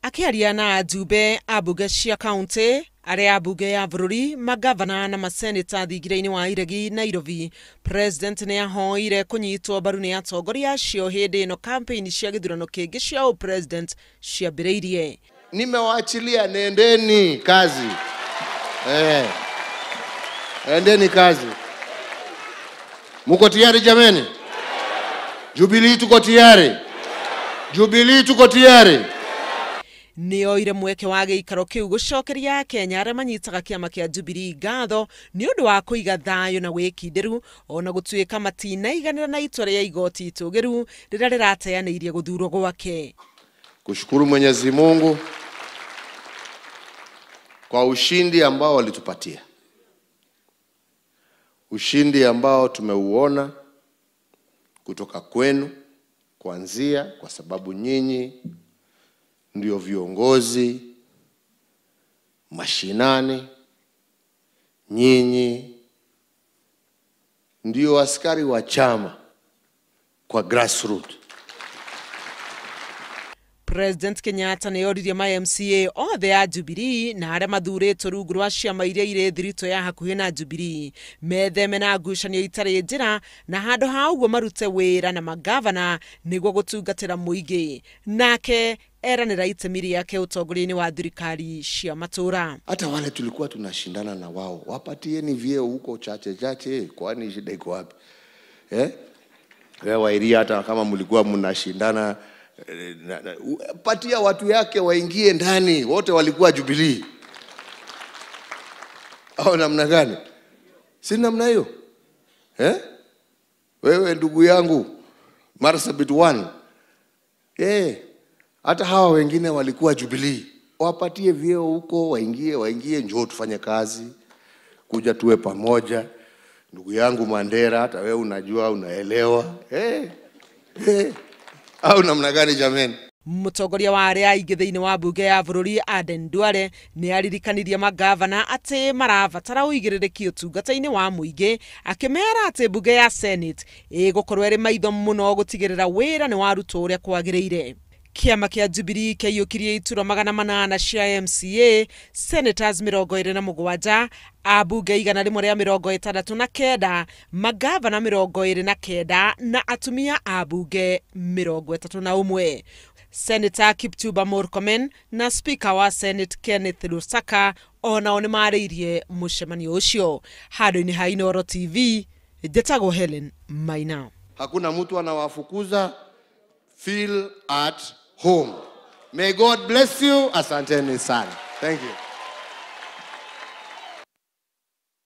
Akĩaria na ajumbe a mbunge cia kaunti arĩa a mbunge ya bũrũri, magavana na maseneta thingira-inĩ wa Iregi Nairobi, President nĩ ahoire kũnyitwo mbaru nĩ atongoria acio hĩndĩ ĩno campaign cia gĩthurano kĩngĩ cia ũpresident ciambĩrĩirie. Nimewaachilia, nendeni kazi. Endeni kazi. Muko tayari jameni? Jubilee tuko tayari. Jubilee tuko tayari. Nĩ oire mweke wa gĩikaro kĩu gũcokeria Akenya arĩa manyitaga kĩama kĩa Jubilee ngatho nĩ ũndũ wa kũiga thayũ na wĩkindĩru ona gũtuĩka matinaiganĩra na itua rĩa igoti itũgĩru rĩrĩa rĩrateanĩirie gũthurwo gwake. Kushukuru Mwenyezi Mungu kwa ushindi ambao walitupatia, ushindi ambao tumeuona kutoka kwenu kuanzia, kwa sababu nyinyi ndio viongozi mashinani, nyinyi ndio askari wa chama kwa grassroots. President Kenyatta nĩ oririe ma MCA othe a Jubilee na arĩa mathurĩtwo rungu rwa ciama iria irĩ thiritũ ya hakuhĩ na Jubilee metheme na ngucanio itarĩ njĩra na handũ ha ũguo marute wĩra na magavana nĩguo gũtungatĩra mũingĩ. Nake eranĩra itemi rĩake ũtongoria-inĩ wa thirikari cia matũra. Hata wale tulikuwa tunashindana na wao, wapatieni vyeo huko chache chache, kwani shida iko wapi? Wewe Iria, hata kama mlikuwa mnashindana, patia watu yake waingie ndani, wote walikuwa Jubilee. Au namna gani? Si namna hiyo? Wewe ndugu yangu Marsabit 1. Hata hawa wengine walikuwa Jubilee. Wapatie vyeo huko, waingie, njoo tufanye kazi, kuja tuwe pamoja. Ndugu yangu Mandera, hata wewe unajua, unaelewa. Au namna gani jameni? Mũtongoria wa arĩa aingĩ thĩinĩ wa mbunge ya bũrũri Aden Duale nĩ aririkanirie magavana atĩ marabatara ũigĩrĩrĩki ũtungata-inĩ wa mũingĩ, akĩmera atĩ mbunge ya Senate ĩgũkorwo ĩrĩ maitho mũno gũtigĩrĩra wĩra nĩ warutwo ũrĩa kwagĩrĩire. Kĩama kĩa Jubilee kĩaiyũkirie iturwa 800 cia MCA, senators 27, ambunge 169, magavana 29 na atumia ambunge 31. Senator Kipchumba Murkomen na Speaker wa Senate Kenneth Lusaka onao nĩ marĩirie mũcemanio ũcio. Handũ-inĩ ha Inooro TV, njĩtagwo Helen Maina. Hakuna mtu anawafukuza. Feel at home. May God bless you. Asanteni sana. Thank you.